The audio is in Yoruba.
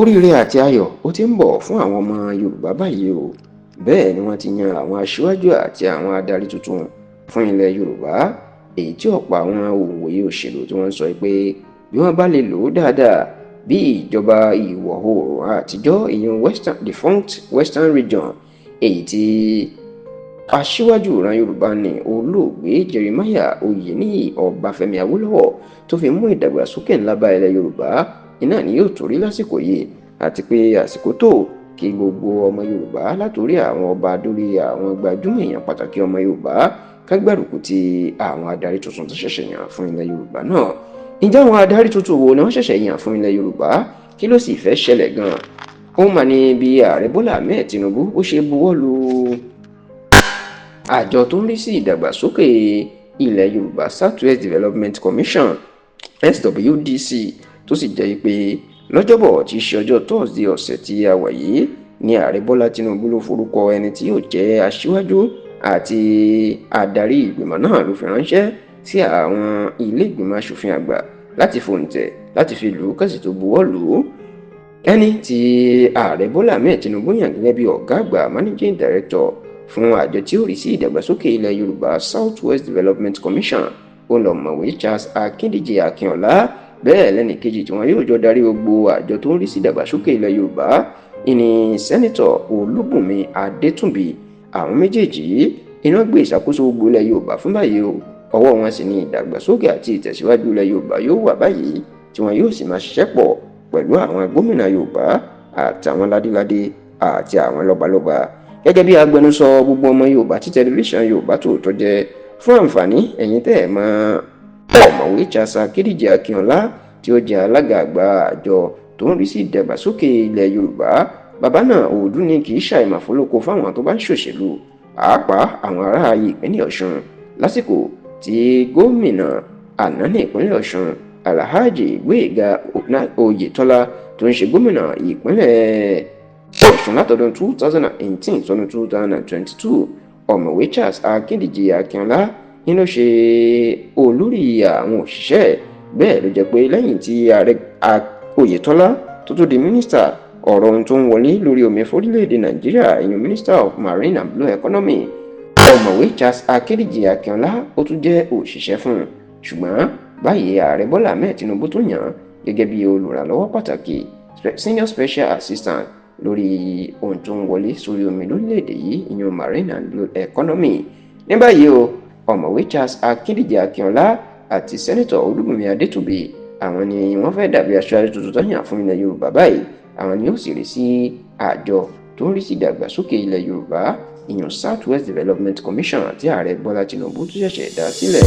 Oríire àti ayọ̀ ó ti ń bọ̀ fún àwọn ọmọ Yorùbá báyìí o. Bẹ́ẹ̀ ni wọ́n ti yan àwọn aṣíwájú àti àwọn adarí tuntun fún ilẹ̀ Yorùbá, èyí tí ọ̀pọ̀ àwọn òǹwòye òṣèlú tí wọ́n ń sọ pé bí wọ́n bá lè lò ó dáadáa bí ìjọba ìwọ̀ oòrùn àtijọ́, ìyẹn western, defunct Western Region, èyí tí aṣíwájú ìran Yorùbá ní olóògbé Jeremiah Oyèníyì Ọbáfẹ́mi Awólọ́wọ̀ tó fi mú ìdàgbàsókè ńlá bá ilẹ̀ Yorùbá, iná ni yóò torí lásìkò yìí, àti pé àsìkò tó kí gbogbo ọmọ Yorùbá, látòrí àwọn ọba dórí àwọn gbajúmọ̀ èèyàn pàtàkì ọmọ Yorùbá, ká gbárùkù ti àwọn adarí tuntun tó ṣẹ̀ṣẹ̀ yàn fún ilẹ̀ Yorùbá náà. Ǹjẹ́ àwọn adarí tuntun wo ni wọ́n ṣẹ̀ṣẹ̀ yàn fún ilẹ̀ Yorùbá? Kí ló sì fẹ́ ṣẹlẹ̀ gan-an? Ó mà ní bí Ààrẹ Bọ́lá Ahmed Tinubu ó ṣe buwọ́ lu àjọ tó ń rí sí ìdàgbàsókè ilẹ̀ Yorùbá, South West Development Commission, SWDC, tó sì jẹ́ pé lọ́jọ́bọ̀ tí í ṣe ọjọ́ Thursday ọ̀sẹ̀ tí a wà yìí ní Ààrẹ Bọ́lá Tinubu ló forúkọ ẹni tí yóò jẹ́ aṣíwájú àti adarí ìgbìmọ̀ náà ló fi ránṣẹ́ sí àwọn ilé ìgbìmọ̀ asòfin àgbà láti fòǹtẹ̀, láti fi lù ú kẹ́sì tó buwọ́ lù ú. Ẹni tí Ààrẹ Bọ́lá Ahmed Tinubu yàn gẹ́gẹ́ bí ọ̀gá àgbà, managing director, fún àjọ tí ó rí sí ìdàgbàsókè ilẹ̀ Yorùbá, South West Development Commission, ọ̀mọ̀wé Charles Akíndíjì Akínọlá. Bẹ́ẹ̀ lẹ́nì kejì tí wọ́n yóò jọ darí gbogbo àjọ tó ń rí sí ìdàgbàsókè ilẹ̀ Yorùbá ìní Senator Olúbùnmi Adétúnbí. Àwọn méjèèjì yìí iná gbé ìṣàkóso gbogbo ilẹ̀ Yorùbá fún báyìí o. Ọwọ́ wọn sì ní ìdàgbàsókè àti ìtẹ̀síwájú ilẹ̀ Yorùbá yóò wà báyìí, tí wọn yóò sì máa ṣiṣẹ́ pọ̀ pẹ̀lú àwọn gómìnà Yorùbá àtàwọn ládéládé àti àwọn lọ́balọ́ba. Gẹ́gẹ́ bí agbẹnusọ gbogbo ọmọ Yorùbá tí tẹlifíṣàn Yorùbá Tòótọ́ jẹ́, fún àǹfààní ẹ̀yin tẹ́ ẹ̀ mọ̀ Ọ̀mọ̀wé Charles Akíndíjì Akínọlá tí ó jẹ́ alága àgbà àjọ tó ń rí sí ìdàgbàsókè ilẹ̀ Yorùbá, bàbá náà òòdú ni, kì í ṣàìmọ̀ fólókó fáwọn tó bá ń ṣòṣèlú, pàápàá àwọn ará ìpínlẹ̀ Ọ̀ṣun. Lásìkò tí gómìnà àná ní ìpínlẹ̀ Ọ̀ṣun, Alhaji Gbóyèga Oyètọ́lá, tó ń ṣe gómìnà ìpínlẹ̀ Ọ̀ṣun látọdún 2018 sọdún 2022, Ọ̀mọ̀wé Charles Akíndíjì Akínọlá ní ló ṣe olórí àwọn òṣìṣẹ́. Bẹ́ẹ̀ ló jẹ́ pé lẹ́yìn tí Ààrẹ Oyètọ́lá tó tún di mínísítà ọ̀rọ̀ ohun tó ń wọlé lórí omi fórílẹ̀-èdè Nàìjíríà, ìyẹn Minister of Marine and Blue Economy, Ọ̀mọ̀wé Charles Akíndíjì Akínọlá ó tún jẹ́ òṣìṣẹ́ fún un. Ṣùgbọ́n báyìí, Ààrẹ Bọ́lá Ahmed Tinubu tó yàn án gẹ́gẹ́ bí olùrànlọ́wọ́ pàtàkì, senior special assistant, lórí ohun tó ń wọlé sórí omi lórílẹ̀‐èdè yìí, ìyẹn Marine and Blue Economy. Ní báyìí o, Ọ̀mọ̀wé Charles Akíndíjì Akínọlá àti Senator Olúbùnmi Adétúnbí, àwọn ni wọ́n fẹ́ dàbí aṣáájú tuntun tó yàn fún ilẹ̀ Yorùbá báyìí. Àwọn ni ó sì rí sí àjọ tó ń rí sí ìdàgbàsókè ilẹ̀ Yorùbá, ìyẹn South West Development Commission, tí Ààrẹ Bọ́lá Tinubu tó ṣẹ̀ṣẹ̀ dá sílẹ̀.